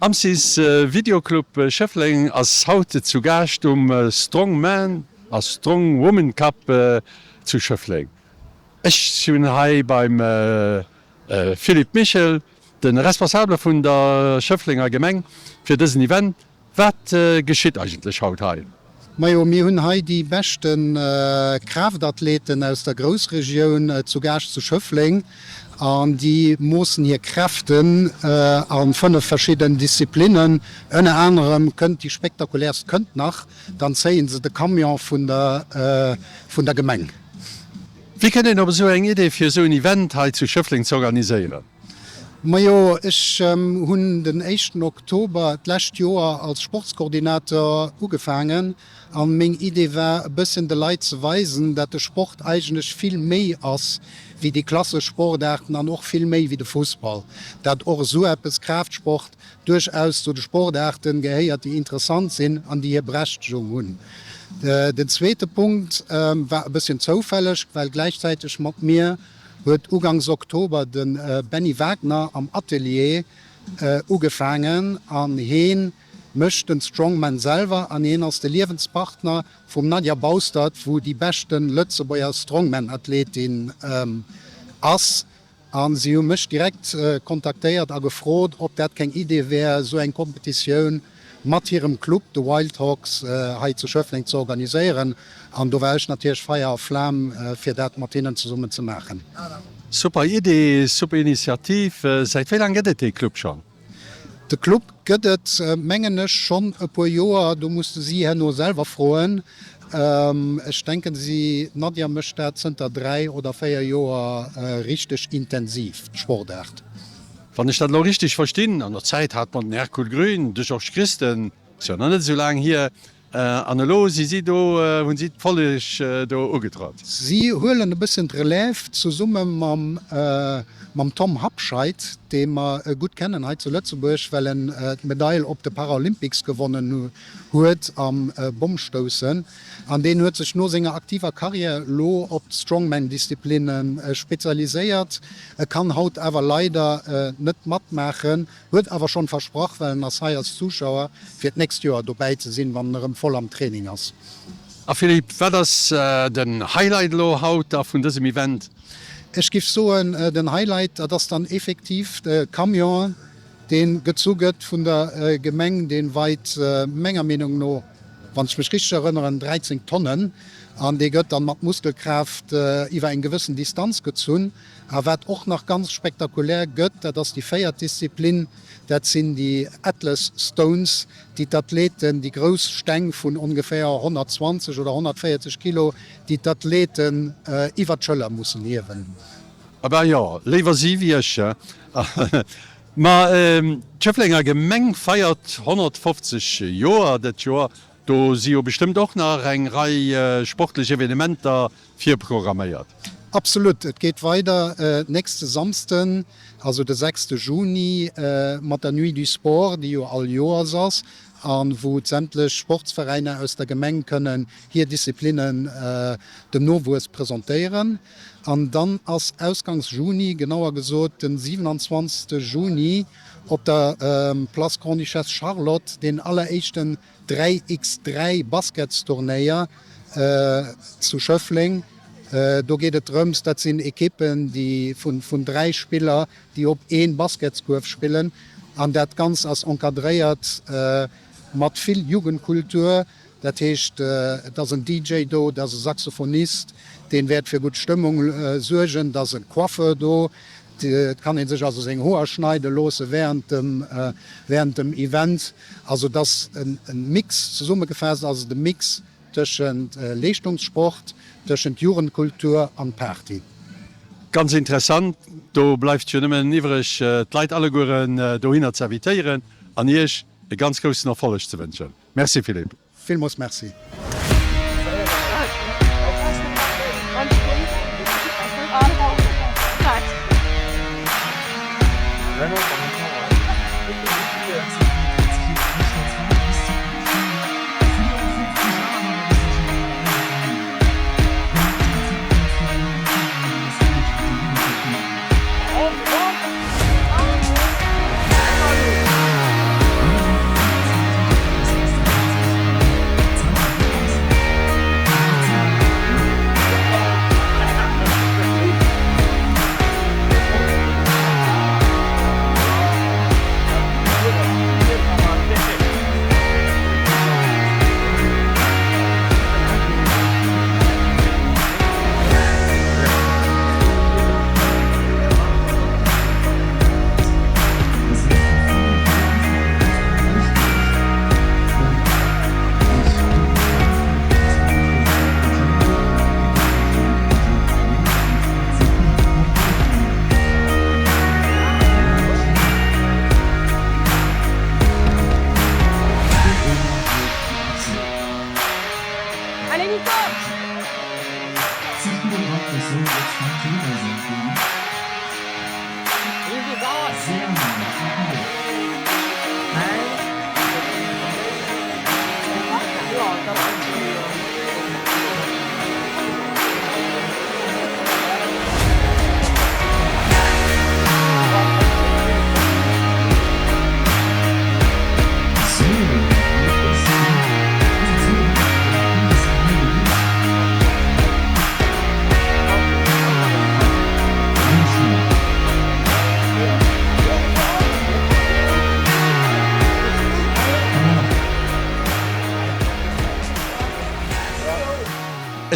Amcis Video Club Schëffleng ass haut zu Gaascht um Strong Man a Strong Woman Cup zu Schëffleng. Ech sinn hei beim Philippe Michel, de Responsabele vun der Schëfflenger Gemeng fir dësen Event. Wat geschitt eigentlech haut hei? Majo, mir hunn hei déi beschte Kraaftathleten aus der Groussregioun zu Gaascht zu Schëffleng an déi moossen hir Kräften a 5 verschidden Disziplinnen. Ënner anerem kënnt déi spektakuläerst kënnt nach, dann zéien se de Camion vun der vun der Gemeng. Wéi kënnt een op esou eng Idee fir esou en Event hei zu Schëffleng ze organiséieren? Majo, ech hunn den éischten Oktober d'lescht Joer als Sportskoordinator ugefaangen an meng Idee war e bësschen de Leit ze weisen, dat de Sport eigentlech vill méi ass wéi déi klassesch Sportaarten an och vill méi wéi de Fussball, dat och esou eppes, Kraaftsport, duerchaus zu de Sportaarten gehéiert, déi interessant sinn an déi hir Berechtegung hunn. Den zweete Punkt war e bësschen zoufälleg, well gläichzäiteg mat mir huet ugangs Oktober de Benny Wagner am Atelier ugefaangen an heen mécht den Strongman selwer an heen ass de Liewenspartner vum Nadja Baustert, wou déi beschten Lëtzebuerger Strongman-Athletin ass. An si hu mech direkt kontaktéiert a gefrot, ob dat keng Idee wär, esou eng Kompetitioun mat hirem Club, de Wild Hogs, hei zu Schëffleng ze organiséieren. An do war ech natierlech Feier a Flam, fir dat mat hinnen zesummen ze maachen. Super Idee, super Initiativ. Säit wéi laang gëtt et dee Club schonn? De Club gëtt et, mengen ech, schonn e puer Joer. Do muss de si herno selwer froen. Ech denken, si, d'Nadia, mécht dat zënter 3 oder 4 Joer richteg intensiv, d'Sportaart. Wann ech dat elo richteg verstinn, an der Zäit hat mer den Hercule Grün, de Georges Christen, ass jo nach net esou laang hier, an elo si si do, hunn si d'Folleg do ugetratt. Si huelen e bësschen d'Relève zesumme mam Tom Habscheid, dee mer gutt kennen hei zu Lëtzebuerg, well en d'Medail op de Paralympics gewonnen huet am Bommstoussen. An deen huet sech no senger aktiver Karriär elo op d'Strongman-Disziplinne spezialiséiert. E kann haut awer leider net matmaachen, huet awer schonn versprach, well en ass hei als Zuschauer, fir d'nächst Joer dobäi ze sinn, wann en erëm voll am Training ass. A Philippe, wat ass den Highlight elo haut da vun dësem Event? Ech giff soen, den Highlight, dat ass dann effektiv de Camion, deen gezu gëtt vun der Gemeng, deen weit menger Meenung no, wann ech mech richteg erënneren, 13 Tonnen, an dee gëtt dann mat Muskelkraaft iwwer eng gewëssen Distanz gezunn. A wat och nach ganz spektakulär gëtt, dat ass déi véiert Disziplin, dat sinn déi Atlas Stones, déi d'Athleten, déi grouss Steng vun ongeféier 120 oder 140 Kilo, déi d'Athleten iwwer d'Schëller mussen hiewen. Ah ben jo, léiwer si wéi ech. Ma d'Schëfflenger Gemeng feiert 150 Joer dat Joer. Do si jo bestëmmt och nach eng Rei sportlech Evenementer virprogramméiert. Absolut, et geet weider nächste Samsden, also de sechste Juni, mat der Nuit du Sport, déi jo all Joers ass a wou d'sämtlech Sportsveräiner aus der Gemeng kënnen hir Disziplinnen dem Nowuess presentéieren. An dann ass ausgangs Juni, genauer gesot den 27 Juni, op der Place Grande-Duchesse Charlotte deen alleréischten 3 x 3 Basketsturnéier zu Schëffleng. Do geet et drëms, dat sinn Ekippen déi vun 3 Spiller, déi op ee Basketskuerf spillen. An dat Ganzt ass encadréiert mat vill Jugendkultur. Dat heescht, et ass en DJ do, et ass e Saxophonist, deen wäert fir gutt Stëmmung suergen, et ass e Coiffeur do, et kann ee sech also seng Hoer schneide loosse während dem, während dem Event. Also et ass e Mix, zesummegefaasst ass et e Mix tëschent Leeschtungssport, tëschent Jugendkultur an Party. Ganz interessant, do bleift jo nëmmen iwwreg d'Leit allegueren dohinner ze invitéieren an iech e ganz groussen Erfolleg ze wënschen. Merci Philippe. Villmols Merci.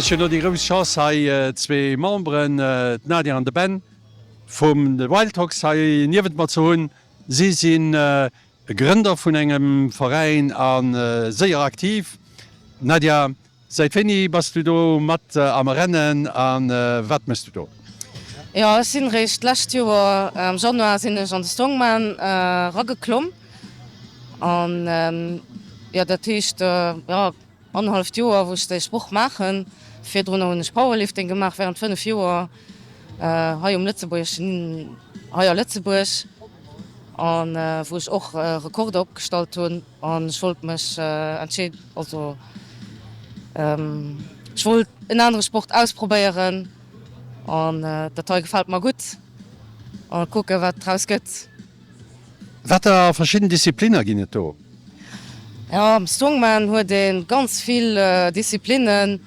Ech hunn elo déi grouss Chance hei zwee Memberen, d'Nadia an de Ben vum de Wild Hogs hei niewent mer ze hunn. Si sinn Grënder vun engem Veräin a séier aktiv. Nadia, säit wéini bass du do mat am Rennen a wat méchs du do? Jo, ech sinn réischt d'lescht Joer am Januar sinn ech an de Strongman erageklomm an jo dat heescht jo Annerhalleft Joer wou ech dee Sport maachen. Virdrunner hunn ech Powerlifting gemaach während 5 Joer hei um lëtzebuergeschen, hei a Lëtzebuerg an wou ech och Rekorder opgestallt hunn an ech wollt mech entscheed, also ech wollt en anere Sport ausprobéieren an dat hei gefält mer gutt a kucke wat draus gëtt. Wat a verschidden Disziplinner ginn et do? Jo, am Strongman huet ee ganz vill Disziplinnen.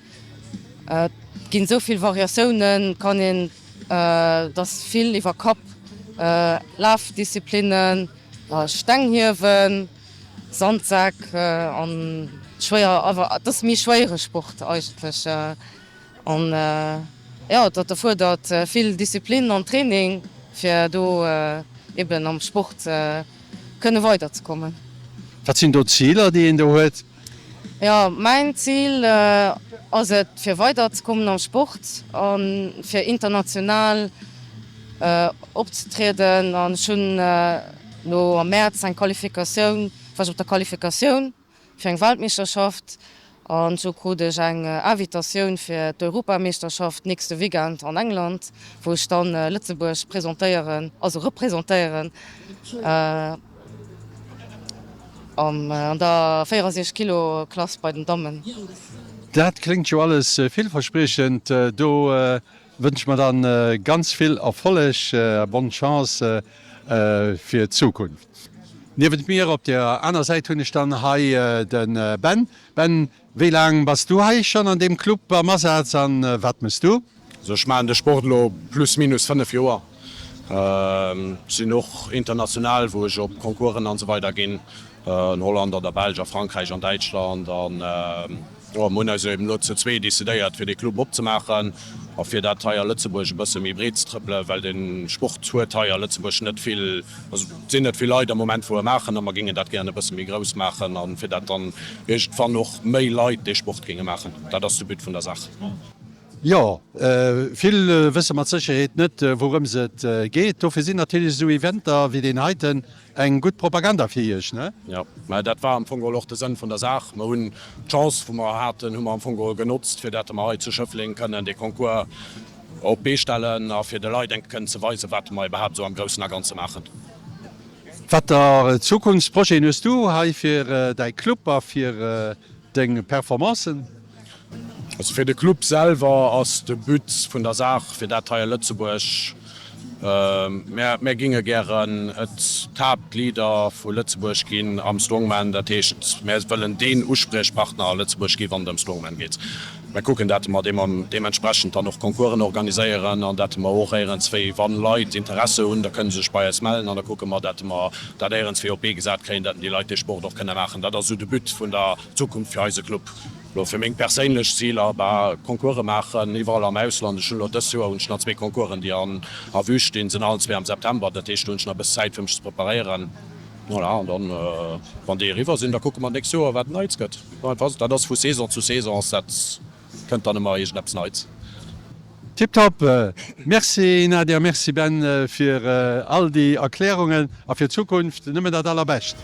Et ginn esou vill Variatiounen, kann een, et ass vill iwwer Kapp, Lafdisziplinnen, Steng hiewen, Sandsäck an schwéier, awer et ass méi schwéiere Sport eigentlech. An jo, dat erfuerdert vill Disziplin an Training, fir do eben am Sport kënne weiderzekommen. Wat sinn do d'Ziler, déi een do huet? Jo, mäin Zil ass et, fir weiderzekommen am Sport a fir international opzetrieden. An ech hunn elo am Mäerz eng Qualifikatioun, war ech op der Qualifikatioun fir eng Weltmeeschterschaft an sou krut ech eng Invitatioun fir d'Europameeschterschaft nächste Weekend an England, wou ech dann Lëtzebuerg presentéieren, also representéieren an der 64 Kilo Klass bei den Dammen. Dat kléngt jo alles villverspriechend. Do Wënsche mer dann ganz vill Erfolleg a bonne Chance fir d'Zukunft. Niewent mir op der aner Säit hunn ech dann hei de Ben. Ben, wéi laang bass du hei schonn an deem Club am Asaz an wat mëss du? Also ech maachen de Sport elo plus minus 5 Joer. Sinn och international wou ech op Concoursen an esou weider ginn. An Holland, an der Belsch, a Frankräich, an Däitschland. An jo, mir hunn eis eben elo zu zwee decidéiert, fir dee Club opzemaachen a fir dat hei a Lëtzebuerg e bësse méi breet ze trëppelen, well de Sport huet hei a Lëtzebuerg net vill, also et sinn net vill Leit am Moment, wou e maachen a mer géingen dat gären e bësse méi grouss maachen a fir dat dann iergendwann och méi Leit dee Sport géinge maachen. Dat ass de But vun der Saach. Jo, vill wësse mat Sécherheet net, wourëms et geet. Dofir sinn natierlech esou Eventer wéi deen heiten eng gutt Propaganda fir iech, ne? Jo, mä dat war am Fong geholl och de Sënn vun der Saach. Mer hunn d'Chance, wou mer haten, hu mer am Fong geholl genotzt, fir dat mer hei zu Schëffleng kënnen dee Concours op d'Bee stellen a fir de Leit eng kënnen ze weisen, wat mer iwwerhaapt esou am Groussen a Ganze maachen. Wat der Zukunftsprojeten hues du hei fir däi Club a fir deng Performancen? Also fir de Club selwer ass de But vun der Saach, fir dat hei a Lëtzebuerg, mär, mär ginge gären et d'Haaptleader vu Lëtzebuerg ginn am Strongman. Dat heescht, mär wëllen deen Uspriechpartner a Lëtzebuerg gi wann et ëm Strongman geet. Mär kucken, dat mer deementsprechend dann och Concoursen organiséieren an dat mer och éierenswéi, wann Leit Interesse hunn, da kënne se sech bei eis mellen an da kucke mer, dat mer dat éierenswéi op d'Bee gesat kréien, dat déi Leit dee Sport och kënne maachen. Dat ass esou de But vun der Zukunft fir eise Club. Lo fir meng perséinlech Ziler, bah, Concourse maachen iwwerall am Ausland. Ech hunn elo dës Joer hunn ech nach zwee Concoursen, déi an a vue stinn, sinn allen zwee am September. Dat heescht, do hunn ech nach e bësse Zäit fir mech ze preparéieren. Voilà, an dann, wann déi eriwwer sinn, da kucke mer d'nächst Joer, wat Neits gëtt. Dat ass vu Saison zu Saison ass dat, kënnt dann ëmmer iergendeppes Neits. Tiptop! Merci Nadia, merci Ben fir all déi Erklärungen a fir d'Zukunft nëmmen dat allerbescht.